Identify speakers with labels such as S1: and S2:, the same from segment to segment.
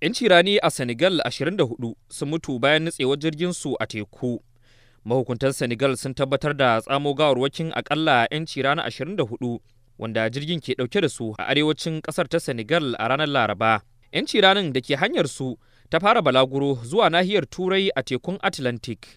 S1: 'Yan cirani a Senegal 24 sun mutu bayan nutsewar jirgin su a teku. Mahukuntan Senegal sun tabbatar da tsamo gawarwakin akalla 'yan cirani 24 wanda jirgin ke dauke da su a arewacin kasar ta Senegal a ranar Laraba. 'Yan ciranin da ke hanyar su ta fara balaguro zuwa nahiyar Turai a tekun Atlantic.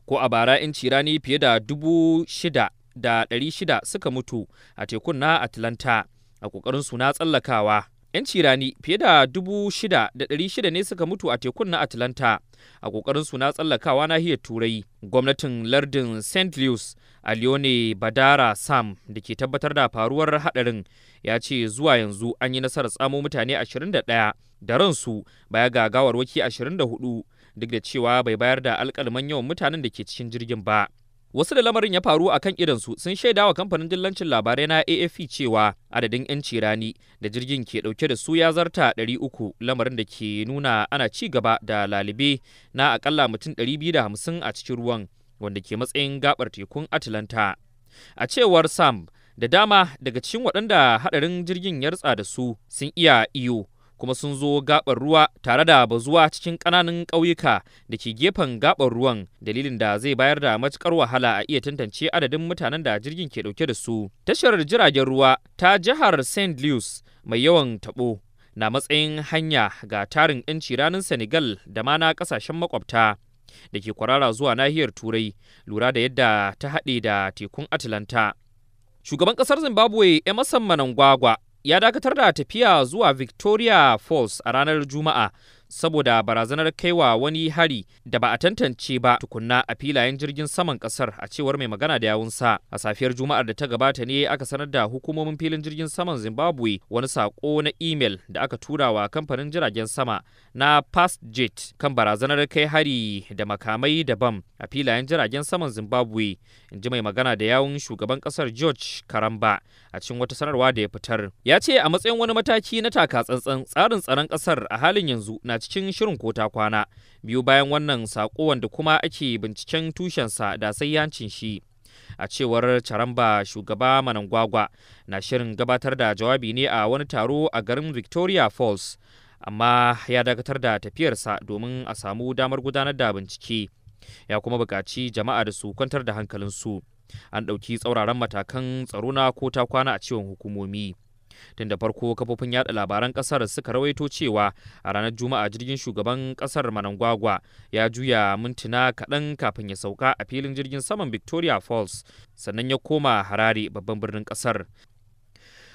S1: Ko a bara 'yan cirani fiye da 6,600 suka mutu a tekun na Atlanta a kokarin su na tsallakawa. 'Yan cirani fiye da 6,600 ne suka mutu a tekun na Atlanta a kokarin su na tsallakawa nahiyar Turai. Gwamnatin lardin St. Louis a Leone Badara Sam da ke tabbatar da faruwar hadarin ya ce zuwa yanzu an yi nasarar tsamo mutane 21 da ransu baya ga gawarwaki 24, duk da cewa bai bayar da alkalman yawan mutanen da ke cikin jirgin ba. Wasu da lamarin ya faru a kan idansu sun shaida wa kamfanin dillancin labarai na AFP cewa adadin 'yan cirani da jirgin ke dauke da su ya zarta 300, lamarin da ke nuna ana ci gaba da lalibe na akalla mutum 250 a cikin ruwan wanda ke matsayin gabar tekun Atlanta. A cewar Sam, da dama daga cikin waɗanda hadarin jirgin ya rutsa da su sun iya iyo kuma sun zo gabar ruwa tare da bazuwa cikin ƙananan ƙauyuka da ke gefen gabar ruwan, dalilin da zai bayar da matukar wahala a iya tantance adadin mutanen da jirgin ke dauke da su. Tashar jiragen ruwa ta jihar St. Louis mai yawan tabo na matsayin hanya ga tarin 'yanci ranar Senegal da ma na ƙasashen makwabta da ke kwarara zuwa nahiyar Turai, lura da yadda ta haɗe da tekun Atlanta. Shugaban ƙasar Zimbabwe Emerson Mnangagwa ya dakatar da tafiya zuwa Victoria Falls a ranar Juma'a saboda barazanar kaiwa wani hari da ba a tantance ba tukunna a filayen jirgin saman kasar, a cewar mai magana da yawunsa. A safiyar Juma'ar da ta gabata ne aka sanar da hukumomin filin jirgin saman Zimbabwe wani sako na imel da aka tura wa kamfanin jiragen sama na Fastjet kan barazanar kai hari da makamai daban a filayen jiragen saman Zimbabwe, in ji mai magana da yawun shugaban kasar George Karamba a cikin wata sanarwa da ya fitar. Ya ce a matsayin wani mataki na taka tsantsan, tsarin tsaron kasar a halin yanzu na cikin shirin kota kwana biyu bayan wannan sako wanda kuma ake binciken tushensa da sayyancin shi. A cewar Charamba, shugaba Manangwagwa na shirin gabatar da jawabi ne a wani taro a garin Victoria Falls, amma ya dakatar da tafiyarsa domin a samu damar gudanar da bincike. Ya kuma buƙaci jama'a da su kwantar da hankalinsu. An ɗauki tsauraran matakan tsaro na kota kwana a ciwon hukumomi. Tun da farko kafofin yada labaran kasar suka rawaito cewa a ranar Juma'a jirgin shugaban kasar Manangwagwa ya juya mintuna kaɗan kafin ya sauka a filin jirgin saman Victoria Falls, sannan ya koma Harare, babban birnin kasar.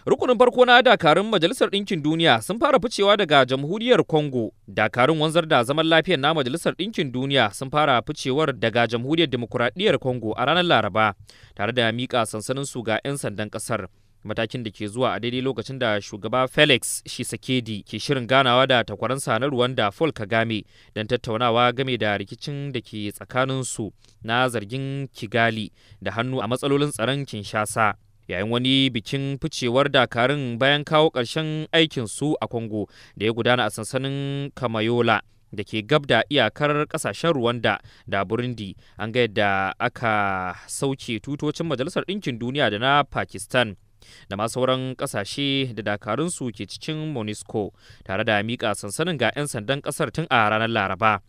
S1: Rukunin farko na dakarun Majalisar Ɗinkin Duniya sun fara ficewa daga Jamhuriyar Congo. Dakarun wanzar da zaman lafiyar na Majalisar Ɗinkin Duniya sun fara ficewar daga Jamhuriyar Demokuraɗiyyar Congo a ranar Laraba, tare da miƙa sansanin su ga 'yan sandan ƙasar. Matakin da ke zuwa a daidai lokacin da shugaba Felix Tshisekedi ke shirin ganawa da takwaransa na Rwanda Paul Kagame don tattaunawa game da rikicin da ke tsakaninsu na zargin Kigali da hannu a matsalolin tsaron Kinshasa. Yayin wani bikin ficewar dakarun bayan kawo ƙarshen aikinsu a Congo da ya gudana a sansanin Kamayola da ke gab da iyakar kasashen Rwanda da Burundi, an ga yadda aka sauke tutocin Majalisar Ɗinkin Duniya da na Pakistan da ma sauran kasashe da dakarunsu ke cikin MONUSCO, tare da miƙa sansanin ga 'yan sandan ƙasar tun a ranar Laraba.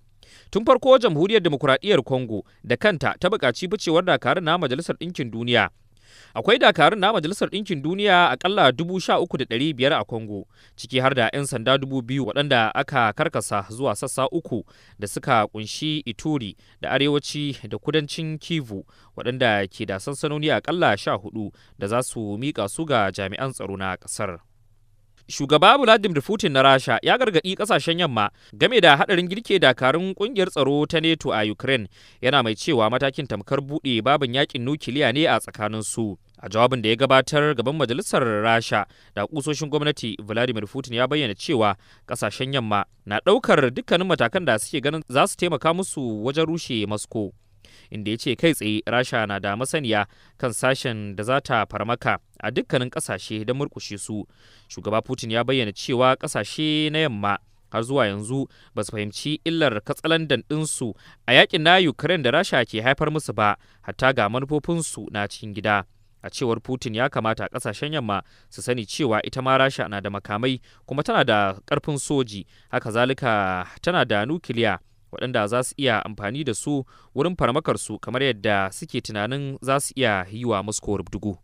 S1: Tun farko Jamhuriyar Demokuraɗiyyar Congo da kanta ta buƙaci ficewar dakarun na Majalisar Ɗinkin Duniya. Akwai dakarun na Majalisar Ɗinkin Duniya akalla 13,500 a Congo, ciki har da 'yan sanda 2,000 waɗanda aka karkasa zuwa sassa uku da suka kunshi Ituri da arewaci da kudancin Kivu, waɗanda ke da sansanoni akalla 14 da za su miƙa su ga jami'an tsaro na ƙasar. Shugaba Vladimir Putin na Rasha ya gargaɗi ƙasashen yamma game da haɗarin girke dakarun ƙungiyar tsaro ta NATO a Ukraine, yana mai cewa matakin tamkar buɗe babin yakin nukiliya ne a tsakanin su. A jawabin da ya gabatar gaban majalisar Rasha da kusoshin gwamnati, Vladimir Putin ya bayyana cewa ƙasashen yamma na ɗaukar dukkanin matakan da suke ganin za su taimaka musu wajen rushe Moscow, inda ya ce kai tsaye Rasha na da masaniya kan sashen da za ta farmaka a dukkanin kasashe don murkushe su. Shugaba Putin ya bayyana cewa kasashe na yamma har zuwa yanzu ba su fahimci illar katsalandan ɗinsu a yakin na Ukraine da Rasha ke haifar musu ba, hatta ga manufofinsu na cikin gida. A cewar Putin, ya kamata kasashen yamma su sani cewa ita ma Rasha na da makamai kuma tana da karfin soji, haka zalika tana da nukiliya waɗanda za su iya amfani da su wurin farmakar su kamar yadda suke tunanin za su iya yi wa Moscow rubdugu.